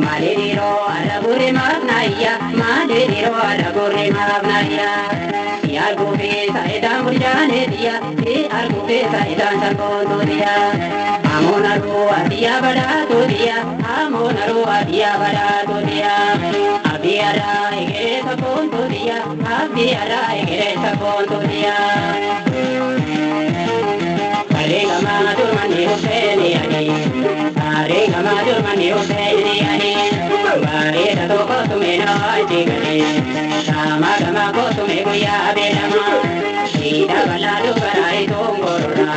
Malee dhiiroo ala bu'ee maaf na Ayya maadee roada gorre maabnaya si argufe saidaan burjaane diya si argufe saidaan salboonto diya amona ruwa diya badaato diya amona ruwa diya badaato diya abiyara egere sabonto diya abiyara egere sabonto diya Sarigama durmani husseini ani Sarigama durmani husseini ani Bareeda tokko tume na jigane Sama gama ko tume guyyaa beelama Siida balaa dubaraa itoon gorora.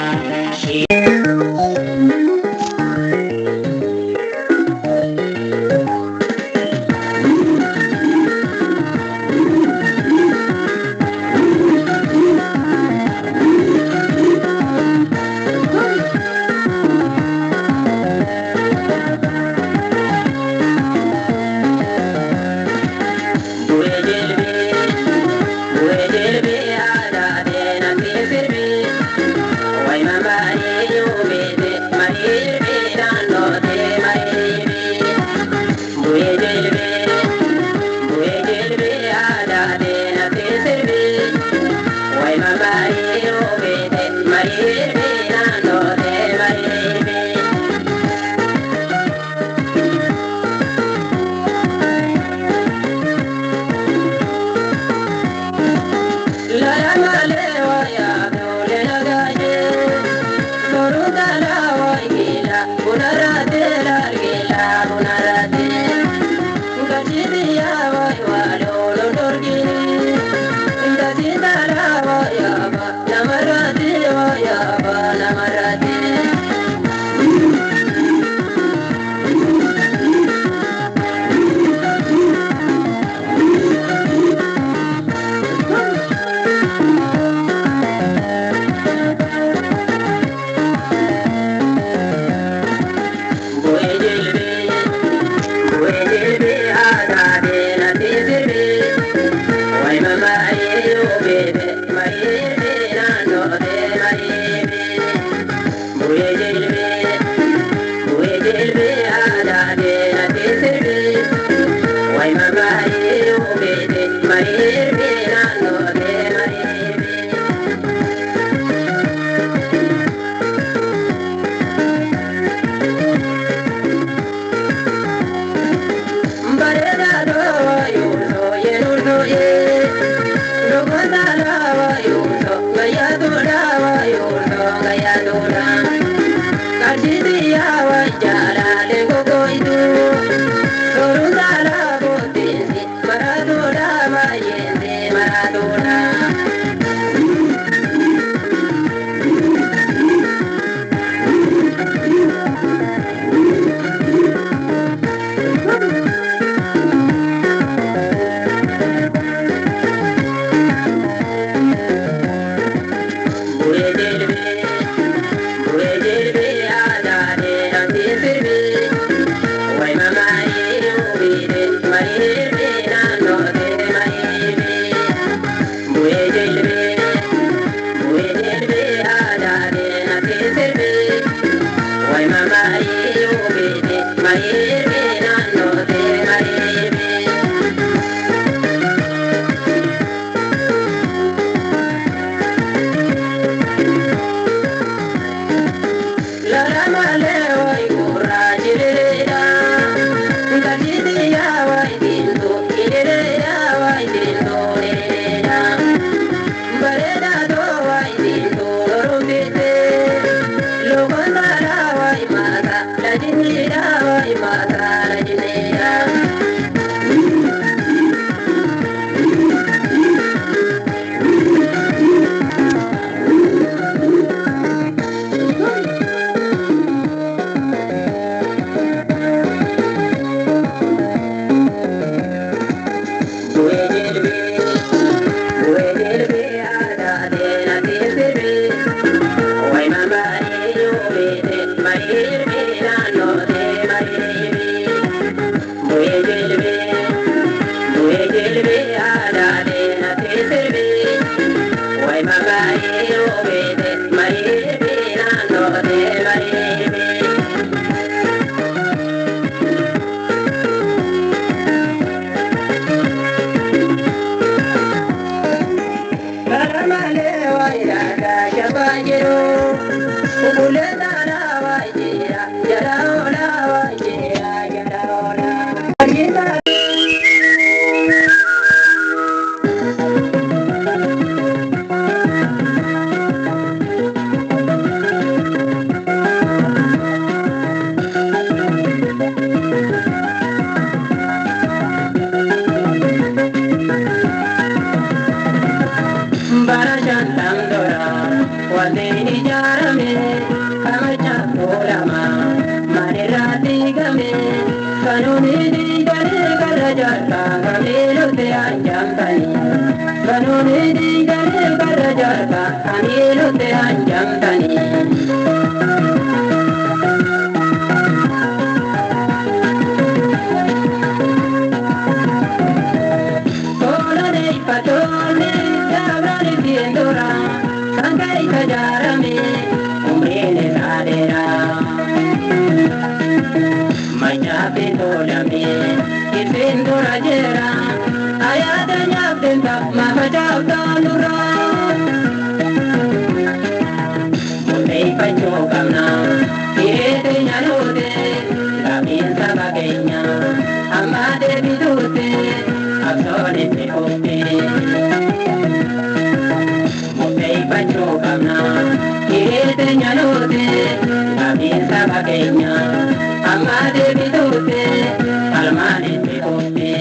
jiru. Ubuleessa waajjira jala oolaa waajjira jala oolaa. Bara shantam dora waldeen ijaarame kamacha toolama maalirraa diigame kanuuni diiganii karra jaartaa kamiilutti hanjamtanii kanuuni diiganii karra jaartaa kamiilutti hanjamtanii. Toole dabraan ittiin dura kan keessa ijaarame umriin isaa dheeraa. Macaafi toolame ittiin dura jira ayaata nyaabdeen mafacaaftaan dura. Murteeffachuu qabna hiree teenya nuute gaafiin saba keenya amma deebituute qabsoon itti fufte. Murteeffachuu qabna hiree teenya nuute gaafiin saba keenya amma deebituute falmaan itti fufte.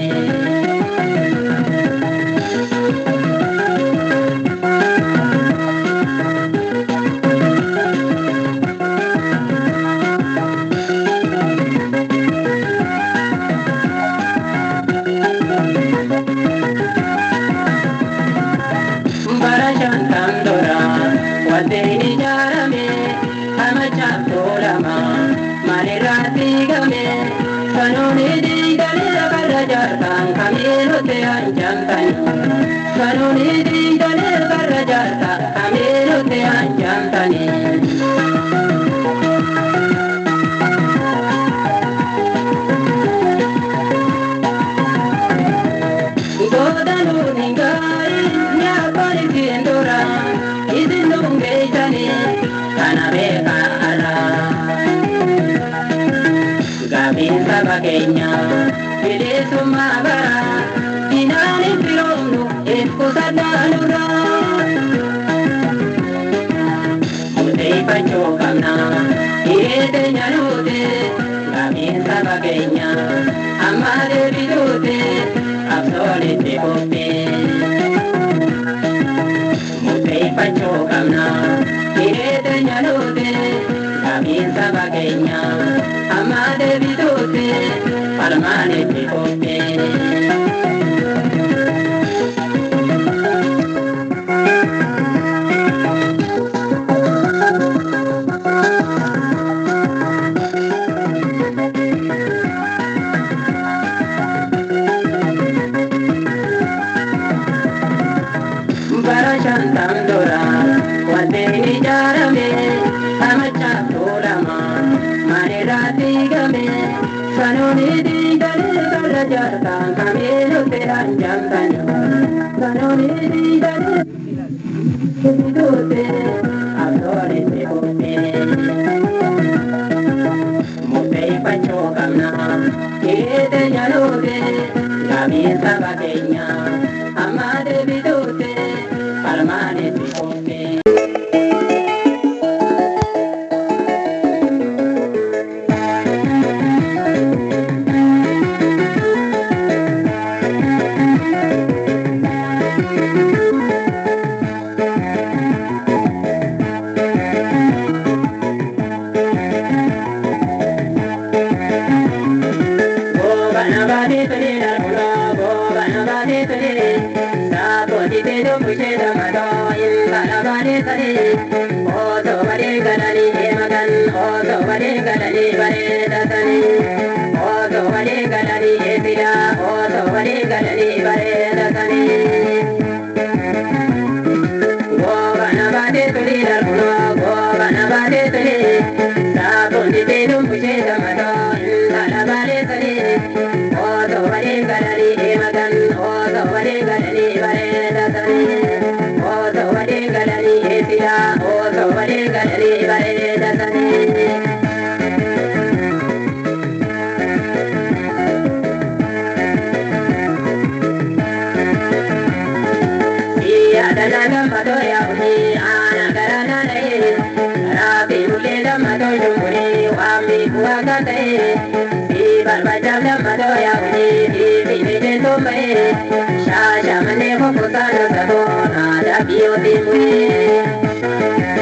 Bara shantam dura waldeen ijaarame kamachaaf toolama maalirraa diigame sanuuni diiganii lafarra jaartaan kamiilutti hanjamtanii sanuuni diiganii lafarra jaartaa kamiilutti hanjamtanii. Goodanuun hin gaarii nyaaphaan ittiin dura isin nuun geessanii kana beekaa alaa. Gaafiin saba keenya bilisummaa bara inaan hin firoomnu if qusadhaa nurraa. Murteeffachuu qabna hiree teenya nuute gaafiin saba keenya amma deebituute qabsoon itti fufte. Murteeffachuu qabna hiree teenya nuute gaafiin saba keenya amma deebituute falmaan itti fufte. Bara shantam dura waldeen ijaarame kamachaaf toolama maalirraa diigame sanuuni diiganii karra jaartaan kamiilutti hanjamtanii sanuuni diiganii duute qabsoon itti fufte. Murteeffachuu qabna hiree teenya nuute gaafiin saba keenya amma deebituute falmaan itti fufte. Goobana baatee tolee darbuloo goobana baatee tolee saakooti teessoo bushee damadoo intala baatee tolee osoo badee galanii deemagan osoo badee galanii bareedatanii osoo badee galanii eebbidhaa osoo badee galanii bareedatanii. Goobana baatee tolee darbuloo goobana baatee tolee saakooti teessoo bushee damadoo intala baatee tolee osoo badee galanii deemagan osoo badee galanii bareedatanii osoo badee galanii eebbidhaa osoo Siya dana gammadoo yaa'uuni ana gara naana'ee karaa mullee gammadoo shumburii waan beeku akka ta'e si barbaachaaf gammadoo yaa'uuni fi mijeessoo ba'ee shaashamannee kokkosaa nasaboo aadaa biyyootiin bu'ee.